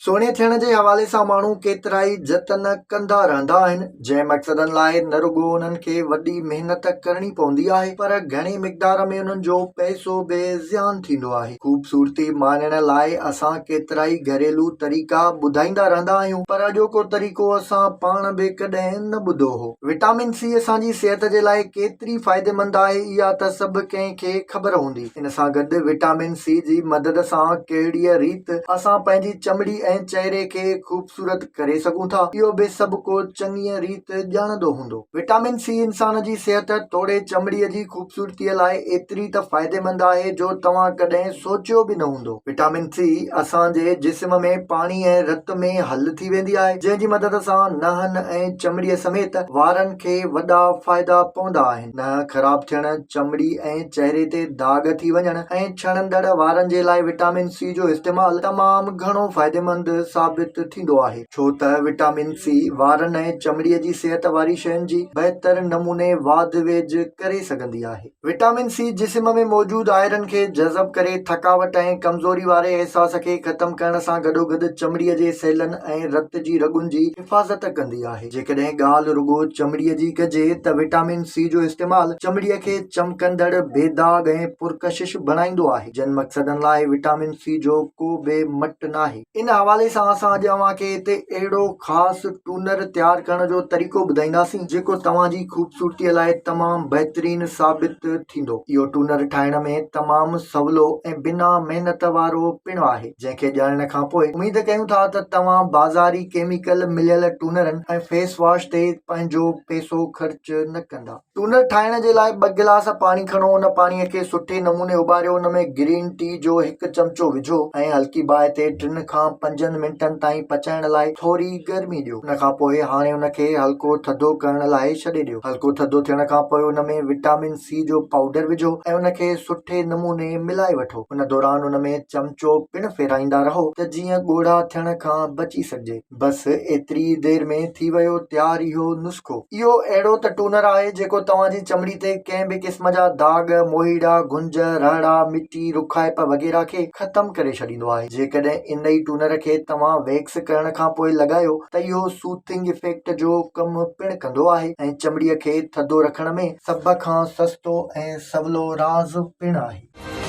سهڻي ٿيڻ جي حوالي سان ماڻهو ڪيترائي جتن ڪندا رهندا آهن، جنهن مقصدن لاء نه رڳو انهن کي وڏي محنت ڪرڻي پوندي آهي پر گهڻي مقدار ۾ انهن جو پئسو به زيان ٿيندو آهي. خوبصورتي ماڻڻ لاء اسان ڪيترائي گهريلو طريقا ٻڌائيندا رهندا آهيون پر اڄوڪو طريقو اسان پاڻ به ڪڏهن نه ٻڌو هو. وٽامن سي اسان جي صحت جي لاء ڪيتري فائديمند آهي اها ته سڀ ڪنهن کي خبر هوندي. ان سان گڏ وٽامن سي جي مدد سان ڪهڙيء ريت اسان پنهنجي چمڙي ۽ چهري کي خوبصورت ڪري سگهون ٿا، اهو به سڀ ڪو چڱيء ريت ڄاڻندو هوندو. وٽامن سي انسان جي صحت توڙي چمڙيء جي خوبصورتيء لاء ايتري ته فائديمند آهي جو توهان ڪڏهن سوچيو به نه هوندو. وٽامن سي اسان جي جسم ۾ پاڻي ۽ رت ۾ حل ٿي ويندي آهي، جنهن جي مدد سان نهن ۽ چمڙيء سميت وارن کي وڏا فائدا پوندا آهن. ننهن خراب ٿيڻ، چمڙي ۽ چهري تي داغ ٿي وڃڻ ۽ ڇڻندڙ وارن جي لاء وٽامن سي جو استعمال تمام گهڻو فائديمند ثابت ٿيندو آهي، ڇو ته وٽامن سي وارن ۽ چمڙي جي صحت واري شين جي بهتر نموني واڌ ويجهه ڪري سگهندي آهي. وٽامن سي جسم ۾ موجود آئرن کي جذب ڪري ٿڪاوٽ ۽ ڪمزوري واري احساس کي ختم ڪرڻ سان گڏوگڏ چمڙي جي سيلن ۽ رت جي رڳن جي حفاظت ڪندي آهي. جيڪڏهن ڳالهه رڳو چمڙيء جي ڪجي ته وٽامن سي جو استعمال چمڙيء کي چمڪندڙ، بي داغ ۽ پرڪشش بڻائيندو آهي. جن مقصدن لاء وٽامن سي جو ڪو به مٽ ناهي. ان حوالي سان اسان اڄ اوهان کي هتي اهڙو خاص ٽونر تيار ڪرڻ جو طريقو ٻڌائينداسين جيڪو توهان جي خوبصورتيء لاء تمام بهترين ثابت ٿيندو. اهو ٽونر ٺاهڻ ۾ تمام سولو ۽ بنا محنت وارو پڻ آهي. جنهن کي ڄاڻڻ کان پوء اميد ڪيون ٿا ته توهان بازاري ڪيميڪل مليل ٽونرن ۽ فيس واش تي پنهنجو پئسو خرچ نه ڪندا. ٽونر ٺاهڻ جي لاء ٻه گلاس پاڻي کڻو ان پاڻي کي سٺي نموني اٻاريو ان ۾ گرين ٽي جو هڪ چمچو وجهو ۽ هلڪي باهه تي ٽن کان پنجن منٽن تائين پچائڻ لاء ٿوري گرمي ڏيو ان کان پوء هاڻي ان کي هلڪو ٿڌو ڪرڻ لاء ڇڏي ڏيو هلڪو ٿڌو ٿيڻ کان پوء ان ۾ وٽامن سي جو پائوڊر وجهو ۽ ان کي سٺي نموني ملائي وٺو. ان دوران ان ۾ چمچو پڻ ڦيرائيندا رهو ته جيئن ڳوڙها ٿيڻ کان بچي سگهجي. بس ايتري ئي دير ۾ ٿي ويو تيار اهو نسخو. اهو اهڙو ته ٽونر آهي جيڪو توهان جي چمڙي تي ڪنهن به قسم جا داغ، موهيڙا، گهنج، رهڙا، مٽي، رکائپ وغيره کي ختم ڪري ڇڏيندو آهي. جيڪڏهن ان ئي ٽونر کي توهان ويڪس ڪرڻ کان پوء لڳايو ته اهو سوٿنگ افيڪٽ جو ڪم پڻ ڪندو آهي ۽ چمڙي کي ٿڌو رکڻ ۾ سڀ کان سستو ۽ سولو راز پڻ آهي.